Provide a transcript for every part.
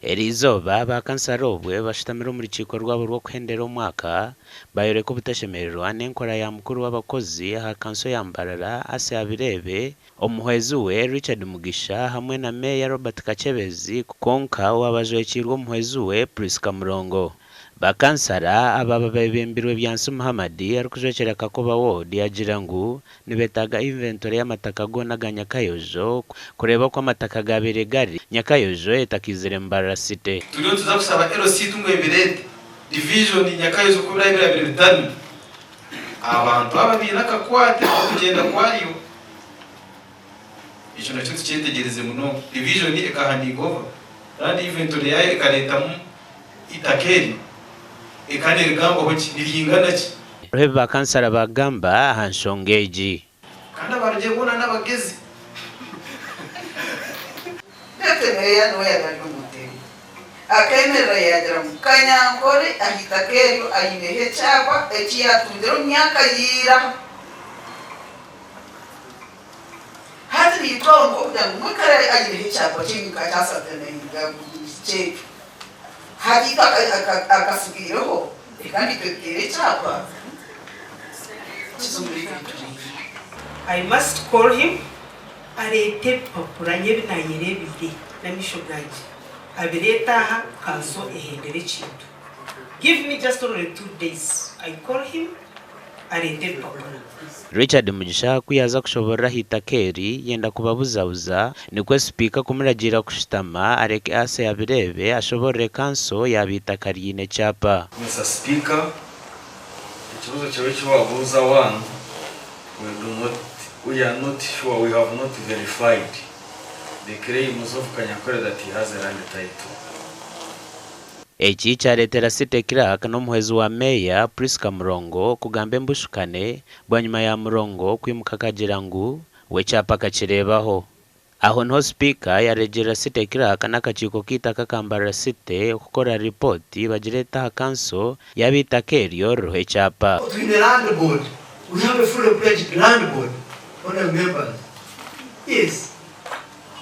Eriizooba, ba kansara obwe bashutamire omu rukiiko rwabo rw'okuhendera omwaka, bayoreka obutashemererwa n'enkora ya mukuru w'abakozi aha kanso ya Mbarara, Asia Bireebe, omuhwezi we Richard Mugisha hamwe na Meeya Robert Kakyebezi kwonka owaaba ajwekiirwe omuhwezi we Prisca Murongo. Ba kansara aba babebembirwe Byansi Muhammad arikujwekyera Kakoba Ward agira ngu Nibetaaga inventory y'amataka goona aga Nyakayojo kureeba oku amataka gaabaire gari Nyakayojo etakaizire Mbarara City. Turiyo nituza kushaba LC ngu ebireete division Nyakayojo ku biraabe birabire bitano abantu aba baine akakwate n'okugyenda kwaryo. Ekyo nakyo tukyetegyereze munonga. Division ekahandinga over land inventory yaayo ekareetamu eitaka eryo eka nerigambwaho ki? Niryingana ki? Hariho ebi bakansara baagamba aha nshonga egi. Kandi abarugye boona n'abagezi. Beitu meeya niwe yaaba ari omu ntebe. Akeemerera yaagira ngu Kanyankore aha itaka eryo aineho ekyapa eki yaatungire omu myaka ya ira. Hati naitwe aho nikwo kugira ngu mwikare aineho ekyapa kye nka kya kyekyo. Hati itwe akatsigaireho reka naitwe tuteere ekyapa kize omuri ebyo. I must call him areete ebipapura nyowe ebi naayereebeire n'amaisho gangye abireete aha kanso ehendere ekintu. Give me just only 2 days I call him areete ebipapura. Richard Mugisha ku yaaza kushoborora aha itaka eri, yenda kubabuzabuza, nikwo sipiika kumuragiira kushutama areke Asia Bireebe ashoborore kanso yaaba eitaka riine ekyapa. Mister Speaker, ekibuuzo kyawe eki waabuuza one, we do not, we are not sure, we have not verified the claims of Kanyankore that he has a land title. Eki kyareetera City Clerk n'omuhwezi wa Meeya, Prisca Murongo kugamba embushukane bwanyima ya Murongo kwimuka akagira ngu we ekyapa akakireebaho. Aho niho Sipiika yareegyerera City Clerk n'akakiiko k'eitaka aka Mbarara City kukora ripooti bagireete aha kanso yaaba eitaka eryo ririho ekyapa. Twine land board, we have a fully pledged land board, honourable members. Yes.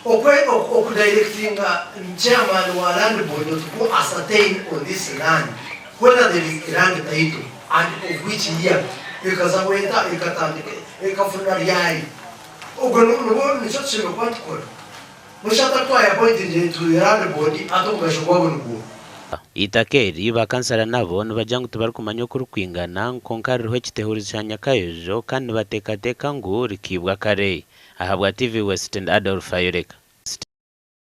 Okwe okudirectinga chairman wa land board to go ascertain on this land whether there is a land title and of which year ekaza bweta ekatandika ekafuna ryari ogwo nibwo nikyo tushemereire kuba nitukora. Mushata twaya-appointingire to the land board ate omugasho gwabo nigwo. Eitaka eri, ba kansara nabo nibagira ngu tibarikumanya oku ririkwingana kwonka ririho ekitehurizi kya Nyakayojo kandi nibateekateeka ngu rikaibwa kare. Ahabwa TV West ndi Adolf Ayoreka.